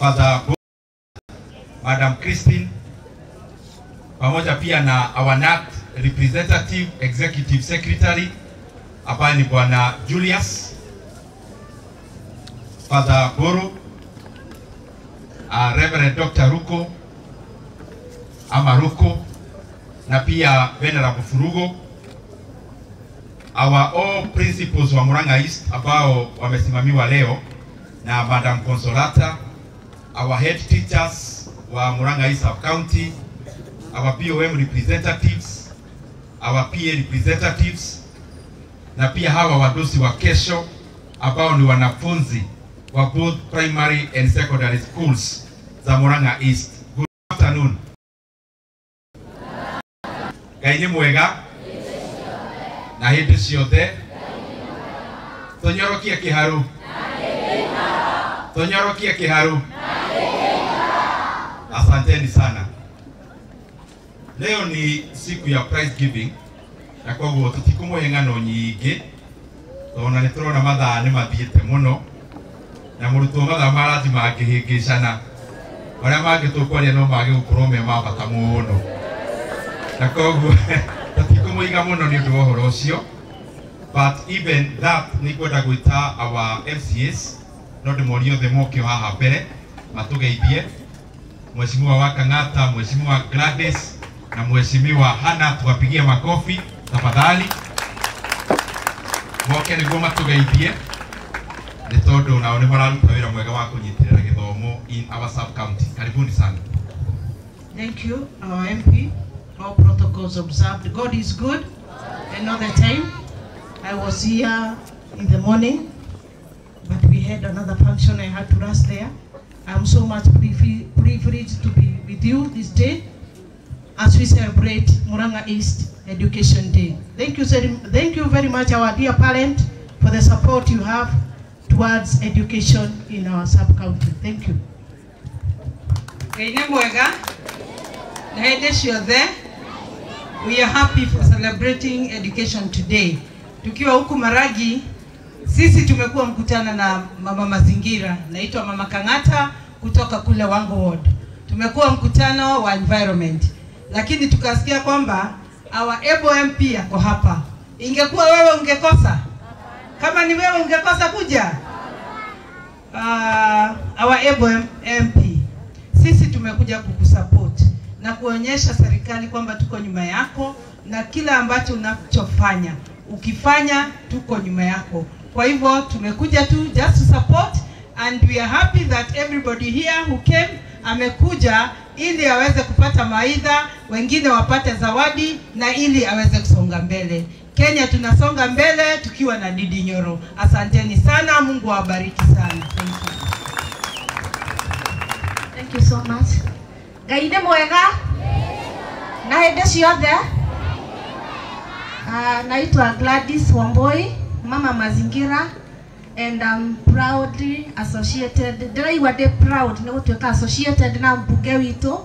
Father Bo, Madam Christine, pamoja pia na our NAT representative executive secretary ambaye ni Bwana Julius, Father Boro, Reverend Dr. Ruko ama Ruko, na pia Venerable Furugo, our all principals wa Murang'a East ambao wamesimamiwa leo na Madam Consolata, our head teachers wa Murang'a East Sub County, our POM representatives, our PA representatives, na pia hawa wadosi wa kesho ambao ni wanafunzi wa both primary and secondary schools za Murang'a East. Good afternoon. Ngai nĩ mwega na hĩndĩ ciothe. Tũnyorokie kĩharu, tũnyorokie kĩharu. Asanteni sana. Leo ni siku ya prize giving na koguo tũtikũmũhe ng'ano nyingĩ tondũ nĩ tũrona mathaa nĩ mathiĩte mũno na mũrutwo mathaa ma ranji mangĩhĩngĩcana marĩa mangĩ tũkwaria no mage gũkorwo me ma bata mũno, na koguo tũtikũmũiga mũno nĩ ũndũ wa ũhoro ũcio. But even that nĩ ngwenda gwĩta our MCAs no ndĩmorie othe moke o haha mbere matũgeithie. Mheshimiwa wa Kang'ata, Mheshimiwa Gladys na Mheshimiwa Hannah, tuwapigie makofi tafadhali. Moke nĩguo matũgeithie nĩ tondũ nao nĩ mararuta wĩra mwega wa kũnyitĩrĩra gĩthomo in our sub county. Karibuni sana. Thank you, our MP. All protocols observed. God is good. Another time, I was here in the morning, but we had another function. I had to rush there. I'm so much privileged to be with you this day as we celebrate Murang'a East Education Day. Thank you, thank you very much, our dear parent, for the support you have towards education in our sub-county. Thank you. Ngai nĩ mwega na hĩndĩ ciothe. We are happy for celebrating education today. Tukiwa huku Maragi, sisi tumekuwa mkutano na mama mazingira. Naitwa Mama Kang'ata kutoka kule Wango Ward. Tumekuwa mkutano wa environment, lakini tukasikia kwamba our able MP ako hapa. Ingekuwa wewe ungekosa? Kama ni wewe ungekosa kuja? Our able MP, sisi tumekuja kukusupport na kuonyesha serikali kwamba tuko nyuma yako na kila ambacho unachofanya, ukifanya tuko nyuma yako. Kwa hivyo tumekuja tu just to support, and we are happy that everybody here who came amekuja ili aweze kupata maidha, wengine wapate zawadi na ili aweze kusonga mbele. Kenya tunasonga mbele tukiwa na Ndindi Nyoro. Asanteni sana, Mungu awabariki sana. Thank you. Thank you so much. Ngai nĩ mwega na hĩndĩ ciothe. Naitwa Gladys Wamboi, mama mazingira, and I'm proudly associated. Ndĩraigua ndĩ proud nĩ gũtuĩka associated na mbunge witũ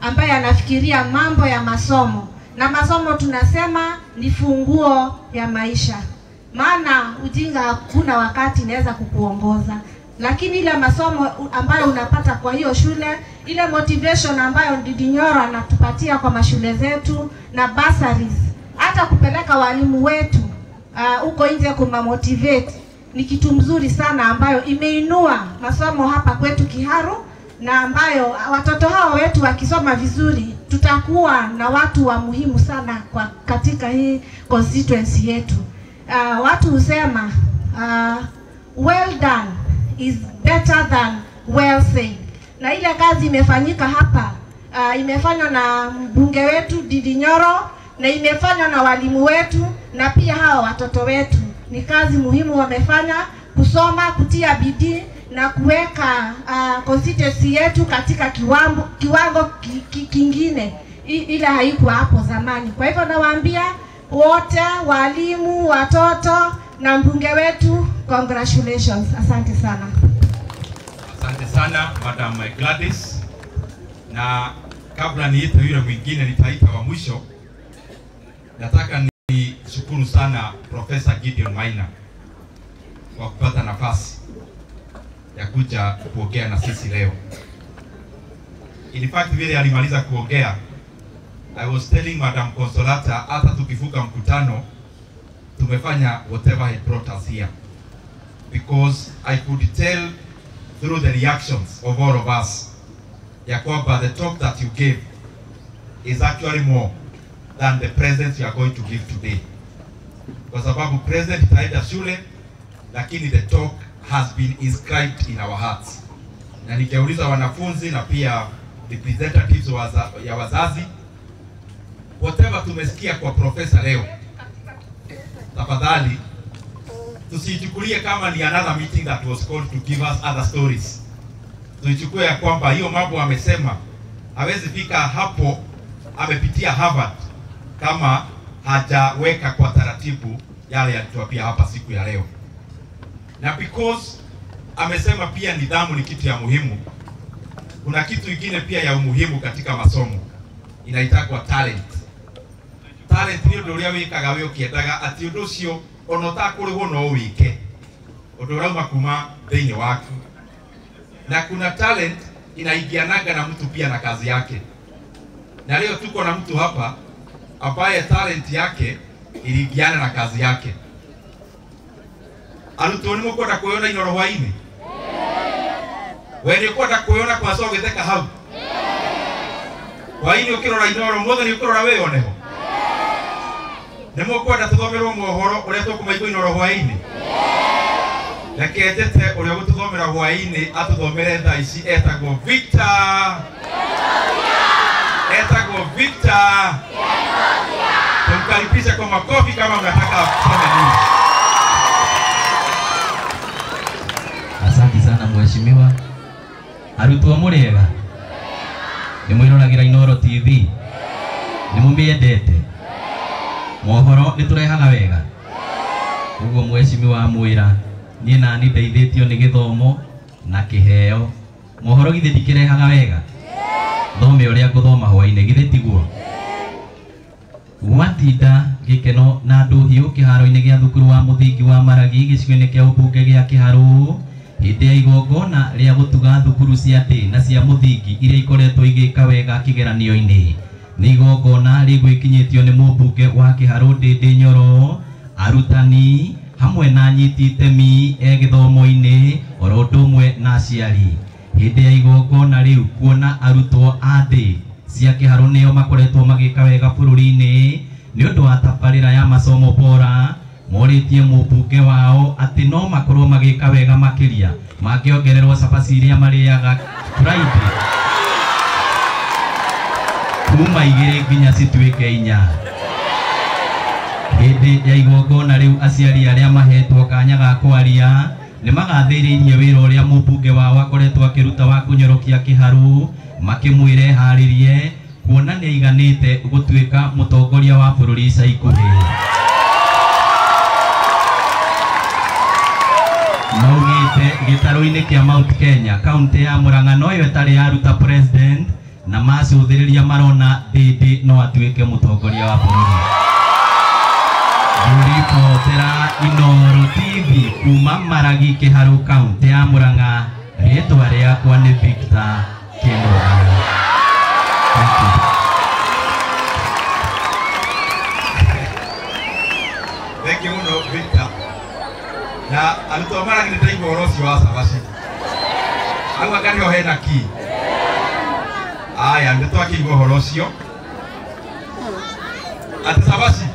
ambaye anafikiria mambo ya masomo, na masomo tunasema ni funguo ya maisha, maana ujinga hakuna wakati inaweza kukuongoza, lakini ile masomo ambayo unapata kwa hiyo shule, ile motivation ambayo Ndindi Nyoro anatupatia kwa mashule zetu na bursaries, hata kupeleka walimu wetu huko nje kumamotivate, ni kitu mzuri sana ambayo imeinua masomo hapa kwetu Kiharu, na ambayo watoto hao wetu wakisoma vizuri tutakuwa na watu wa muhimu sana kwa katika hii constituency yetu. Watu husema well done is better than well said. Na ile kazi imefanyika hapa, imefanywa na mbunge wetu Ndindi Nyoro, na imefanywa na walimu wetu na pia hawa watoto wetu. Ni kazi muhimu wamefanya, kusoma, kutia bidii na kuweka constituency yetu katika kiwango kingine ile haikuwa hapo zamani. Kwa hivyo nawaambia wote, walimu, watoto na mbunge wetu, congratulations. Asante sana. Asante sana Madam Gladys. Na kabla niite yule mwingine nitaita wa mwisho, nataka nishukuru sana Professor Gideon Maina kwa kupata nafasi. ya kuja kuongea na sisi leo. In fact, vile alimaliza kuongea, I was telling Madam Consolata, hata tukivuka mkutano tumefanya whatever he brought us here, because I could tell through the reactions of all of us ya kwamba the talk that you gave is actually more than the present you are going to give today, kwa sababu present itaenda shule, lakini the talk has been inscribed in our hearts. Na ningeuliza wanafunzi na pia representatives ya wazazi, whatever tumesikia kwa profesa leo, tafadhali tusiichukulie kama ni another meeting that was called to give us other stories. Tuichukue ya kwamba hiyo mambo amesema hawezi fika hapo, amepitia Harvard kama hajaweka kwa taratibu yale yalituapia hapa siku ya leo. Na because amesema pia nidhamu ni kitu ya muhimu, kuna kitu kingine pia ya umuhimu katika masomo inaitwa talent. Talent ni undu uria wikaga we ukiendaga ati undu ucio ona utakurihwo no wike, undu urauma kuma thiini waku. Na kuna talent inaingianaga na mtu pia na kazi yake. Na leo tuko na mtu hapa ambaye talent yake iliingiana na kazi yake. Arutwo ni mukwenda kwiyona Inoro hwaini? We ni ukwenda kwiyona kwa cogitheka hau? Hwaini ukirora Inoro mothe ni ukurora wiyoneho? Ni mukwenda tuthomerwo mohoro uria tukumaigua Inoro hwaini? Reke njete uria ugututhomera hwaini atuthomere thaa ici, etagwo Victor. Etagwo Victor. Tumkaribishe kwa makofi kama mnataka kusoma nini. Asante sana mheshimiwa. Arutwo muriega? Ni mwiroragira Inoro TV? Ni mumiendete? Mohoro ni turehaga wega? Uguo mheshimiwa amwira nie nani ndeithĩtio nĩ gĩthomo na kĩheo. Mohoro githĩ ndikĩrehaga wega? Thome ũrĩa ngũthoma hwainĩ, githĩ tiguo? Gwatinda gĩkeno na ndũhiũ kĩharo-inĩ gĩa thukuru wa mũthingi wa Maragi gĩcigo-inĩ kĩa ũmbunge gĩa Kĩharũ hĩndĩ ya igongona rĩa gũtuga thukuru cia ndĩ na cia mũthingi iria ikoretwo igĩka wega kĩgeranio-inĩ. Nĩ igongona rĩgwĩkinyĩtio nĩ mũmbunge wa Kĩharũ Ndĩndĩ Nyoro, arutani hamwe na anyiti itemi e gĩthomo-inĩ oro ũndũ ũmwe na aciari. Hĩndĩ ya igongona rĩu kuona arutwo a thĩ cia Kĩharũ nĩo makoretwo magĩka wega bũrũri-inĩ nĩ ũndũ wa tabarĩra ya masomo bora, morĩtie mũmbunge wao atĩ no makorwo magĩka wega makĩria mangĩongererwo cabaci iria marĩaga Friday kuma 2 nginya cituĩke 4. Hĩndĩ ya igongona rĩu aciari arĩa mahetwo kanya ga kwaria nĩ magathĩrĩirie wĩra ũrĩa mũmbunge wao akoretwo akĩruta wa kũnyorokia Kĩharũ, makĩmwĩra eharĩrie kuona nĩ aiganĩte gũtuĩka mũtongoria wa bũrũri ica ikuhĩ. Maugĩte gĩtarũ-inĩ kĩa Mount Kenya kaunti ya Murang'a noyo ĩtarĩ yaruta president, na macũthĩrĩria marona Ndĩndĩ no atuĩke mũtongoria wa bũrũri. Ngĩribotera Inoro TV kuma Maragi Kĩharũ kaunti ya Murang'a, rĩtwa rĩakwa nĩ Victor Kĩmũga. Thank you. Thank you mũno Victor. Na arutwo a Maragi nĩ ndaigua ũhoro ũcio wa cabaci. Hau anga nĩho hena key. Aya, nĩ twakĩigua ũhoro ũcio. Atĩ cabaci?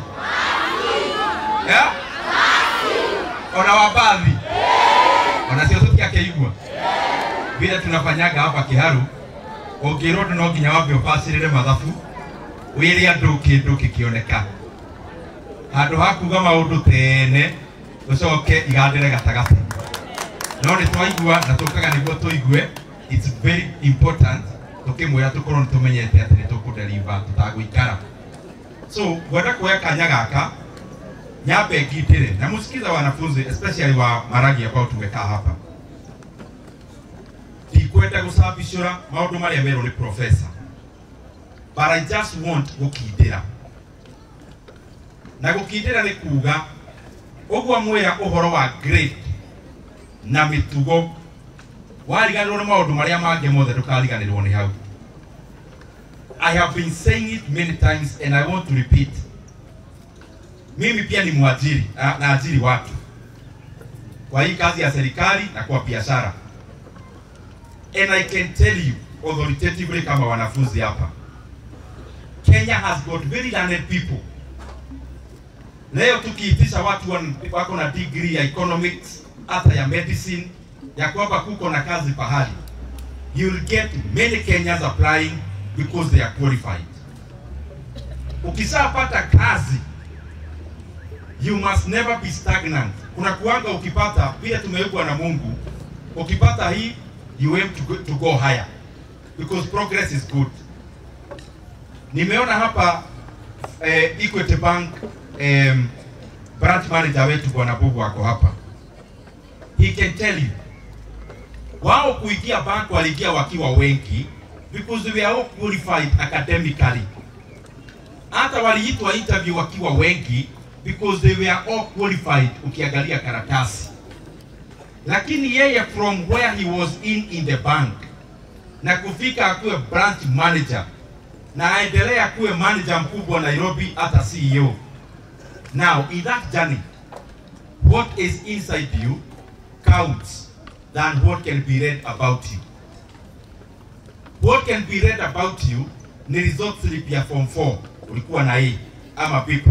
Ona wabathi? Ona cio tũtiakĩigua. Vile tunafanyaga hapa Kĩharũ, ũngĩrwo ũndũ no nginya wambe ũbacĩrĩre mathabu, wĩre andũ kĩndũ kĩkĩoneka. Handũ ha kuga maũndũ tene, ũcoke igandĩre gatagatĩ. No nĩ twaigua na tũkaga nĩguo tũigue, it's very important tũkĩmwĩra tũkorwo nĩ tũmenyete atĩ nĩ tũkũdeliver tũtagũikara. So ngwenda kuoya kanya gaka nyambe ngitĩre na mũsikiza wanafunzi especially wa Maragi ambao tumekaa hapa. Ndikwenda gũcabicũra maũndũ marĩa merwo nĩ professor, but I just want gũkindĩra. Na gũkindĩra nĩ kuga ũguo mwĩra ũhoro wa grade na mĩtugo Wariganĩrwo nĩ maũndũ marĩa mangĩ mothe ndũkariganĩrwo nĩ hau. I have been saying it many times and I want to repeat. Mimi pia ni mwajiri na ajiri watu kwa hii kazi ya serikali na kwa biashara. And I can tell you authoritatively kama wanafunzi hapa, Kenya has got very learned people. Leo tukiitisha watu wako na degree ya economics, hata ya medicine, ya kwamba kuko na kazi pahali, you will get many Kenyans applying because they are qualified. Ukishapata kazi, you must never be stagnant. Kuna kuanga ukipata, vile tumewekwa na Mungu, ukipata hii, you aim to go higher because progress is good. Nimeona hapa Equity Bank branch manager wetu Bwana Bubu ako hapa. He can tell you, wao kuingia bank waliingia wakiwa wengi because they were all qualified academically. Hata waliitwa interview wakiwa wengi because they were all qualified ukiangalia karatasi. Lakini yeye from where he was in the bank na kufika akuwe branch manager na aendelea kuwe manager mkubwa Nairobi hata CEO. Now in that journey, what is inside you counts than what can be read about you. What can be read about you ni result slip ya form 4 ulikuwa na A ama B+.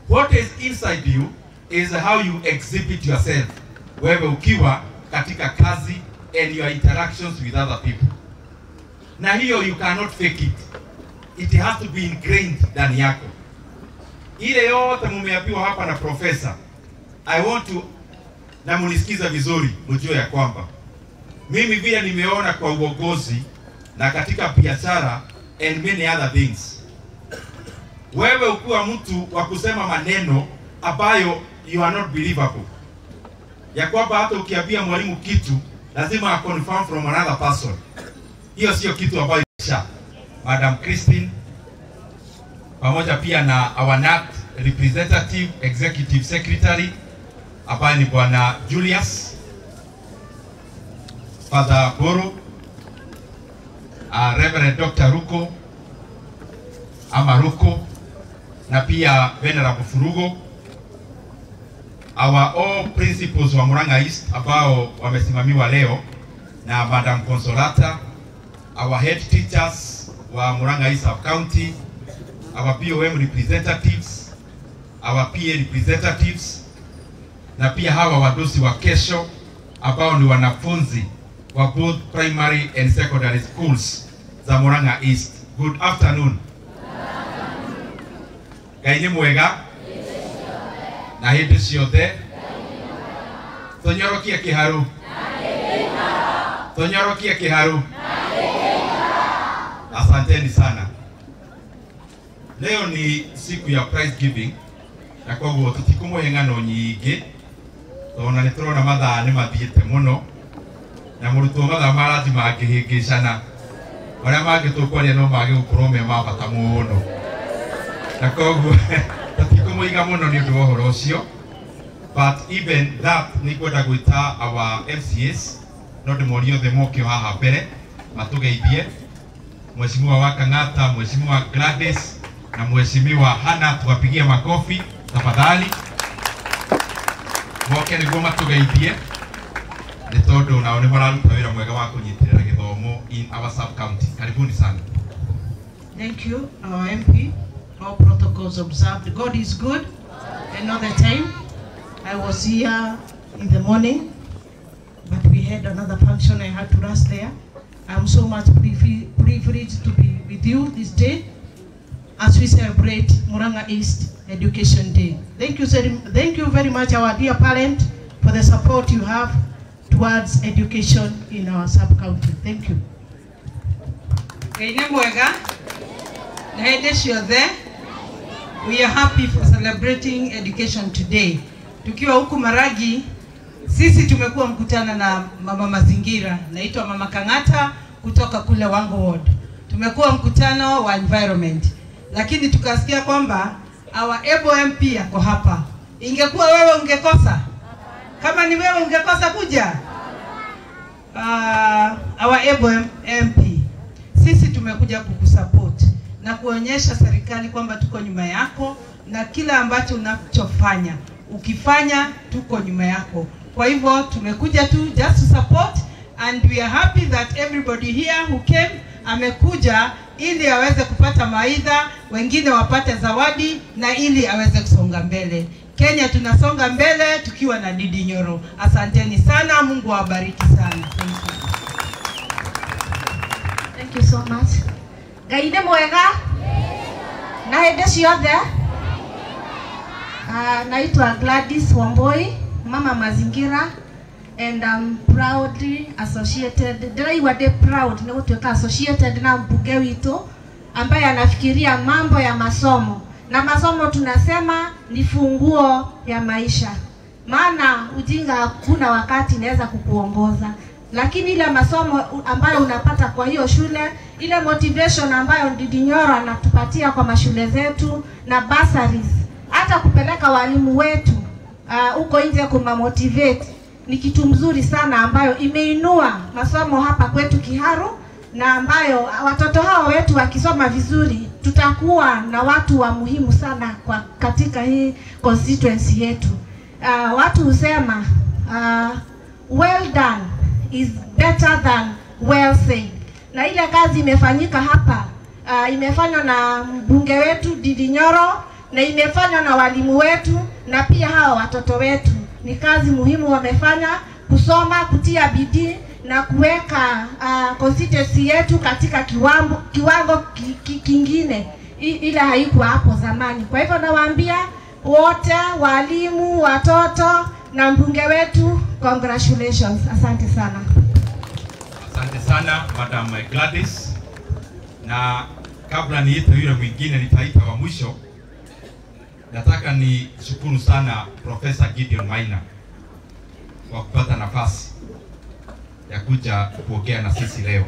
What is inside you is how you exhibit yourself wewe ukiwa katika kazi and your interactions with other people. Na hiyo you cannot fake it. It has to be ingrained ndani yako. Ile yote mumeambiwa hapa na professor, I want to, na munisikiza vizuri, mjue ya kwamba mimi vile nimeona kwa uongozi na katika biashara and many other things, wewe ukiwa mtu wa kusema maneno ambayo you are not believable, ya kwamba hata ukiambia mwalimu kitu lazima confirm from another person, hiyo sio kitu ambayo. Madam Christine pamoja pia na our NAT representative executive secretary ambaye ni Bwana Julius, Father Boro, Reverend Dr. Ruko ama Ruko, na pia Venerable Furugo, our all principals wa Murang'a East ambao wamesimamiwa leo na Madam Consolata, our head teachers wa Murang'a East Sub-County, our POM representatives, our PA representatives, na pia hawa wadosi wa kesho ambao ni wanafunzi wa both primary and secondary schools za Murang'a East. Good afternoon. Ngai nĩ mwega na hĩndĩ ciothe. Tũnyorokie kĩharu, tũnyorokie kĩharu. Asanteni sana. Leo ni siku ya prize giving na koguo tũtikũmũhe ng'ano nyingĩ tondũ nĩ tũrona mathaa nĩ mathiĩte mũno na mũrutwo mathaa ma ranji mangĩhĩngĩcana marĩa mangĩ tũkwaria no mage gũkorwo me ma bata mũno, na koguo tũtikũmũiga mũno nĩ ũndũ wa ũhoro ũcio. But even that nĩ kwenda gwĩta our MCAs no ndĩmorie othe moke haha mbere matũgeithie. Mheshimiwa wa Kang'ata, Mheshimiwa Gladys na Mheshimiwa Hana, tuwapigie makofi tafadhali. Moke nĩguo matũgeithie nĩ tondũ nao nĩ mararuta wĩra mwega wa kũnyitĩrĩra gĩthomo in our sub county. Karibuni sana. Thank you, our MP. All protocols observed. God is good. Another time, I was here in the morning, but we had another function. I had to rush there. I'm so much privileged to be with you this day as we celebrate Murang'a East Education Day. Thank you, thank you very much, our dear parent, for the support you have towards education in our sub-county. Thank you. We are happy for celebrating education today. Tukiwa huku Maragi, sisi tumekuwa mkutana na mama mazingira. Naitwa Mama Kang'ata kutoka kule Wango Ward. Tumekuwa mkutano wa environment, lakini tukasikia kwamba our able MP yako hapa. Ingekuwa wewe ungekosa? Kama ni wewe ungekosa kuja? Our able MP, sisi tumekuja kukusupport na kuonyesha serikali kwamba tuko nyuma yako na kila ambacho unachofanya, ukifanya tuko nyuma yako. Kwa hivyo tumekuja tu just to support, and we are happy that everybody here who came amekuja ili aweze kupata maidha, wengine wapate zawadi na ili aweze kusonga mbele. Kenya tunasonga mbele tukiwa na Ndindi Nyoro. Asanteni sana, Mungu awabariki sana. Thank you. Thank you so much. Ngai nĩ mwega na hĩndĩ ciothe. Naitwa Gladys Wamboi, mama mazingira, and I'm proudly associated. Ndĩraigua ndĩ proud nĩ gũtuĩka associated na mbunge witũ ambaye anafikiria mambo ya masomo, na masomo tunasema ni funguo ya maisha, maana ujinga hakuna wakati inaweza kukuongoza, lakini ile masomo ambayo unapata kwa hiyo shule, ile motivation ambayo Ndindi Nyoro anatupatia kwa mashule zetu na bursaries, hata kupeleka walimu wetu huko nje kuma motivate, ni kitu mzuri sana ambayo imeinua masomo hapa kwetu Kiharu, na ambayo watoto hao wetu wakisoma vizuri tutakuwa na watu wa muhimu sana kwa katika hii constituency yetu. Watu husema well done is better than well said. Na ile kazi imefanyika hapa, imefanywa na mbunge wetu Ndindi Nyoro, na imefanywa na walimu wetu na pia hawa watoto wetu. Ni kazi muhimu wamefanya, kusoma, kutia bidii na kuweka constituency yetu katika kiwango kingine ila haikuwa hapo zamani. Kwa hivyo nawaambia wote, walimu, watoto na mbunge wetu, congratulations. Asante sana. Asante sana Madam Gladys. Na kabla niite yule mwingine nitaita wa mwisho, nataka ni shukuru sana Professor Gideon Maina kwa kupata nafasi ya kuja kuongea na sisi leo.